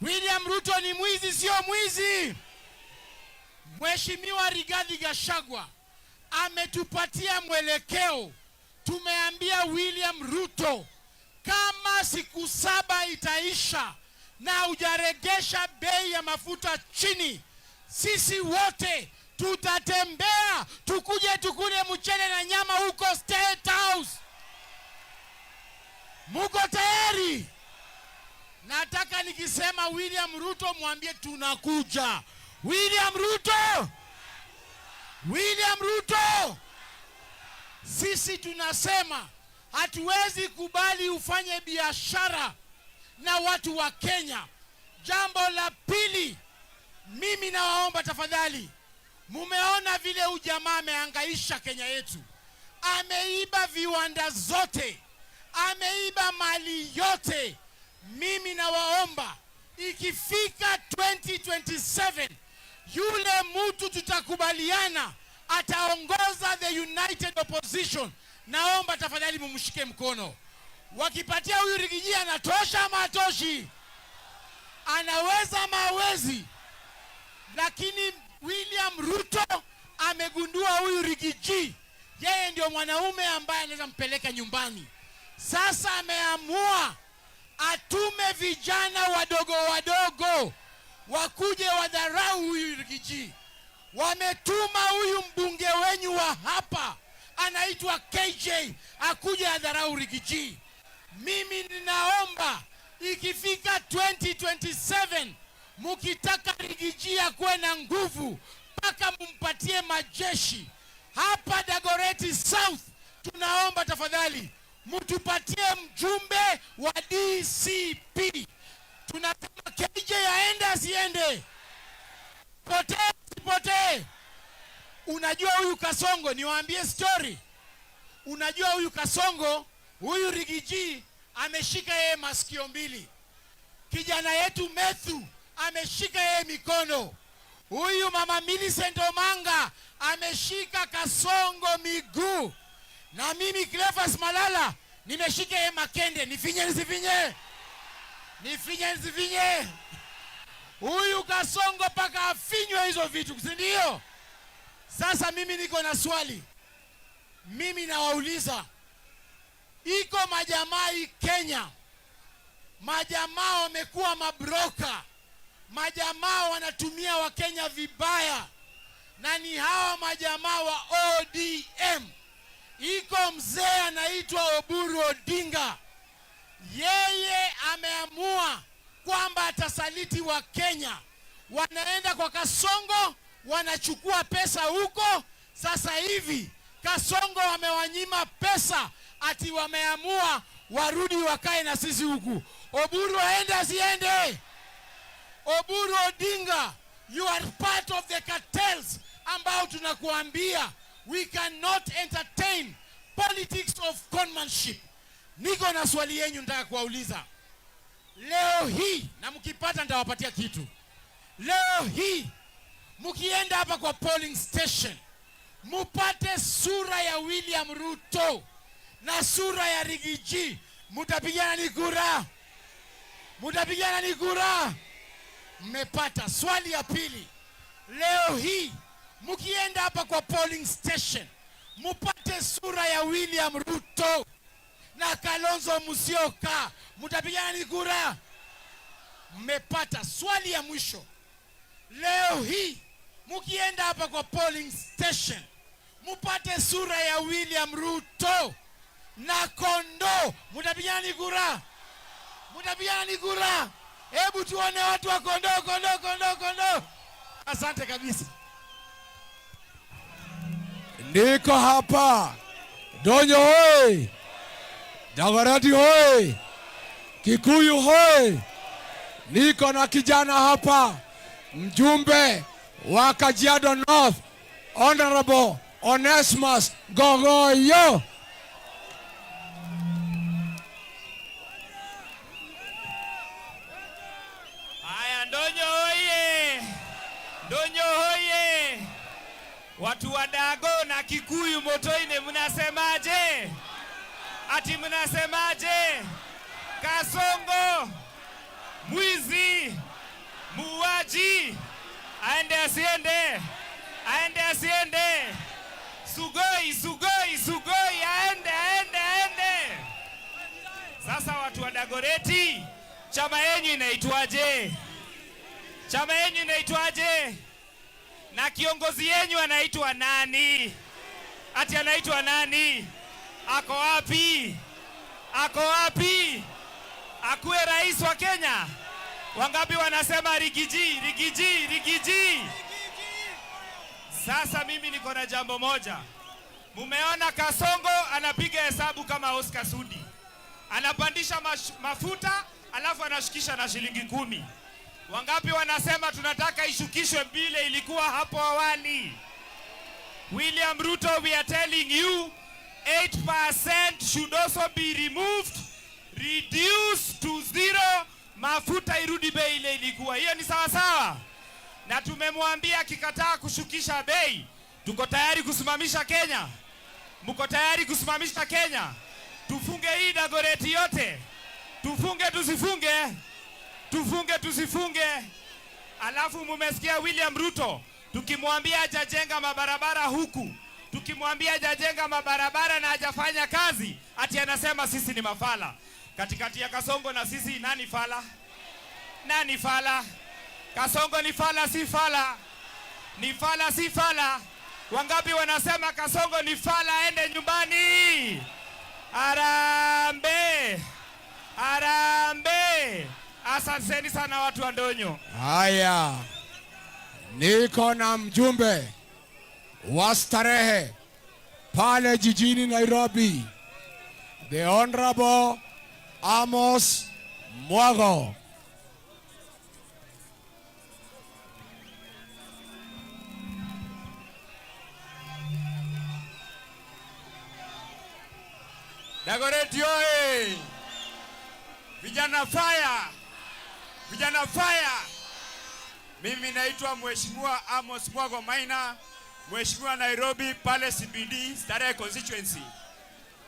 William Ruto ni mwizi, sio mwizi? Mheshimiwa Rigathi Gachagua ametupatia mwelekeo. Tumeambia William Ruto, kama siku 7 itaisha na hujaregesha bei ya mafuta chini, sisi wote tutatembea tukuje tukule mchele na nyama huko State House. Muko tayari? Nataka nikisema William Ruto mwambie tunakuja. William Ruto! William Ruto! Sisi tunasema hatuwezi kubali ufanye biashara na watu wa Kenya. Jambo la pili, mimi nawaomba tafadhali, mumeona vile huyu jamaa amehangaisha Kenya yetu. Ameiba viwanda zote, ameiba mali yote. Mimi nawaomba, ikifika 2027 yule mtu tutakubaliana ataongoza the United Opposition, naomba tafadhali mumshike mkono. Wakipatia huyu Riggy G, anatosha ama hatoshi? Anaweza ama hawezi? Lakini William Ruto amegundua huyu Riggy G, yeye ndio mwanaume ambaye anaweza mpeleka nyumbani. Sasa ameamua atume vijana wadogo wadogo wakuje wadharau huyu Riggy G. Wametuma huyu mbunge wenyu wa hapa anaitwa KJ akuje adharau Riggy G. Mimi ninaomba ikifika 2027, mukitaka Riggy G akuwe na nguvu, mpaka mumpatie majeshi. Hapa Dagoretti South tunaomba tafadhali mtupatie mjumbe wa DCP. Tunasema KJ aende asiende? Potee asipotee? Unajua huyu Kasongo, niwaambie story. Unajua huyu Kasongo, huyu Riggy G ameshika yeye masikio mbili. Kijana yetu Methu ameshika yeye mikono. Huyu mama Millicent Omanga ameshika Kasongo miguu. Na mimi Cleophas Malala nimeshika yeye makende. Nifinye nisifinye? Nifinye nisifinye? Huyu Kasongo mpaka afinywe hizo vitu, si ndio? Sasa mimi niko na swali. Mimi nawauliza, iko majamaa hii Kenya, majamaa wamekuwa mabroka, majamaa wanatumia Wakenya vibaya, na ni hawa majamaa wa ODM. Iko mzee anaitwa Oburu Odinga, yeye ameamua kwamba atasaliti wa Kenya. Wanaenda kwa Kasongo, wanachukua pesa huko. Sasa hivi Kasongo wamewanyima pesa, ati wameamua warudi wakae na sisi huku. Oburu aende asiende? Oburu Odinga, you are part of the cartels ambao tunakuambia we cannot entertain politics of conmanship. Niko na swali yenyu nataka kuwauliza leo hii, na mkipata nitawapatia kitu. Leo hii mkienda hapa kwa polling station, mupate sura ya William Ruto na sura ya Riggy G, mutapigana ni kura? Mutapigana ni kura? Mmepata. Swali ya pili, leo hii mkienda hapa kwa polling station, mupate sura ya William Ruto na Kalonzo Musyoka, mutapigana ni kura? Mmepata. Swali ya mwisho, leo hii mkienda hapa kwa polling station, mupate sura ya William Ruto na kondoo, mutapigana ni kura? Mutapigana ni kura? Hebu tuone watu wa kondoo, kondoo, kondoo, kondoo. Asante kabisa. Niko hapa Donyo hoi, Dagoretti hoi, Kikuyu hoi. Niko na kijana hapa, mjumbe wa Kajiado North, Honorable Onesmus Gogoyo. Haya, Ndonyo hoye! Ndonyo hoye! Watu wa Dago na Kikuyu Motoine, mnasemaje? Ati mnasemaje? Kasongo mwizi. Muuaji aende asiende? Aende asiende? Sugoi, Sugoi, Sugoi aende, aende, aende. Sasa watu wa Dagoretti, chama yenyu inaitwaje? Chama yenyu inaitwaje? Na kiongozi yenyu anaitwa nani? Ati anaitwa nani? Ako wapi? Ako wapi? Akuwe rais wa Kenya? Wangapi wanasema Riggy G, Riggy G, Riggy G? Sasa mimi niko na jambo moja. Mumeona Kasongo anapiga hesabu kama Oscar Sudi. Anapandisha mafuta alafu anashukisha na shilingi 10. Wangapi wanasema tunataka ishukishwe vile ilikuwa hapo awali? William Ruto, we are telling you 8% should also be removed, reduced to zero, mafuta irudi bei ile ilikuwa. Hiyo ni sawa sawa? Na tumemwambia akikataa kushukisha bei, tuko tayari kusimamisha Kenya. Mko tayari kusimamisha Kenya? Tufunge hii Dagoretti yote. Tufunge tusifunge? Tufunge tusifunge? Alafu mumesikia William Ruto tukimwambia hajajenga mabarabara huku, tukimwambia hajajenga mabarabara na hajafanya kazi, ati anasema sisi ni mafala. Katikati ya Kasongo na sisi, nani fala? Nani fala? Kasongo ni fala si fala? Ni fala si fala? Wangapi wanasema Kasongo ni fala, aende nyumbani? Harambee! Harambee! Asanteni sana watu wa Ndonyo. Haya, niko na mjumbe wa Starehe pale jijini Nairobi, the Honorable Amos Mwago. Dagoretti oye! Vijana fire! Vijana fire! Mimi naitwa Mheshimiwa Amos Mwago Maina, Mheshimiwa Nairobi pale CBD Starehe constituency.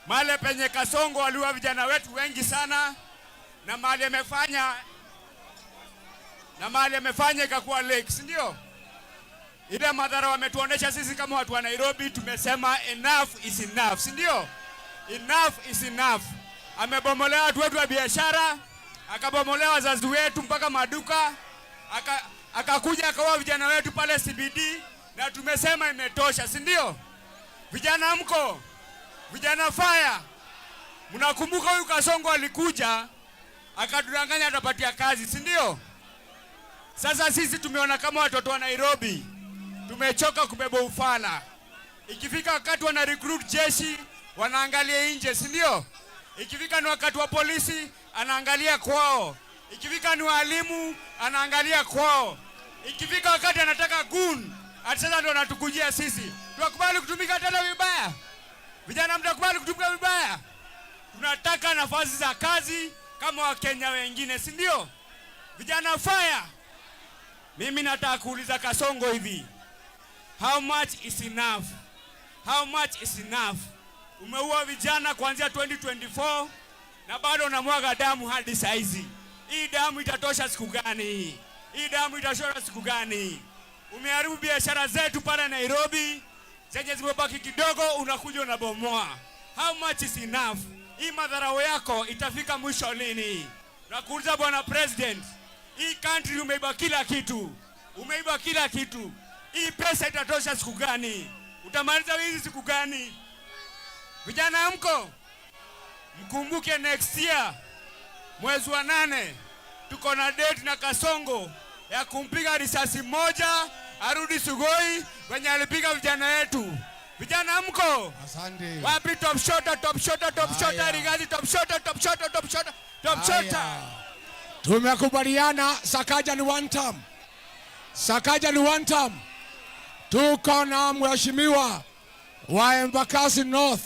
Mahali penye Kasongo waliua vijana wetu wengi sana, na mahali amefanya ikakuwa lake, si ndio? Ile madhara wametuonesha sisi kama watu wa Nairobi, tumesema enough is enough, si ndio? Enough is enough. Amebomolea watu wetu wa biashara, akabomolea wazazi wetu mpaka maduka, akakuja akaua vijana wetu pale CBD, na tumesema imetosha, si ndio? Vijana mko? Vijana fire. Mnakumbuka huyu Kasongo alikuja akatudanganya atapatia kazi, si ndio? Sasa sisi tumeona kama watoto wa Nairobi tumechoka kubeba ufala. Ikifika wakati wana recruit jeshi wanaangalia nje, si ndio? Ikifika ni wakati wa polisi anaangalia kwao. Ikifika ni walimu anaangalia kwao. Ikifika wakati anataka gun, ati sasa ndo anatukujia sisi. Tunakubali kutumika tena vibaya? Vijana mtakubali kutumika vibaya? Tunataka nafasi za kazi kama Wakenya wengine, si ndio? Vijana fire. Mimi nataka kuuliza Kasongo hivi. How much is enough? How much is enough? Umeua vijana kuanzia 2024 na bado unamwaga damu hadi saizi. Hii damu itatosha siku gani? Hii damu itatosha siku gani? Umeharibu biashara zetu pale Nairobi, zenye zimebaki kidogo unakuja unabomoa. How much is enough? Hii madharau yako itafika mwisho lini? Nakuuliza Bwana President, hii country umeiba kila kitu. Umeiba kila kitu. Hii pesa itatosha siku gani? Utamaliza hizi siku gani? Vijana mko? Mkumbuke next year mwezi wa 8 tuko na date na Kasongo ya kumpiga risasi moja arudi Sugoi wenye alipiga vijana wetu. Vijana mko? Asante. Wapi top shota, top shota, top shota, Haya. Rigathi top shota, top shota, top shota, top shota. Haya. Tumekubaliana Sakaja ni one term. Sakaja ni one term. Tuko na mheshimiwa wa Embakasi North,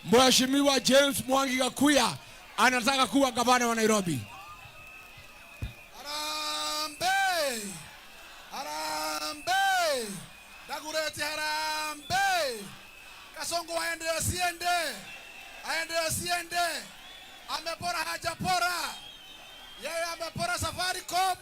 Mheshimiwa James Mwangi Gakuya anataka kuwa gavana wa Nairobi. Harambee! Harambee! Dagoretti harambee! Kasongo aende asiende? Aende asiende? Amepora hajapora? Yeye amepora Safaricom.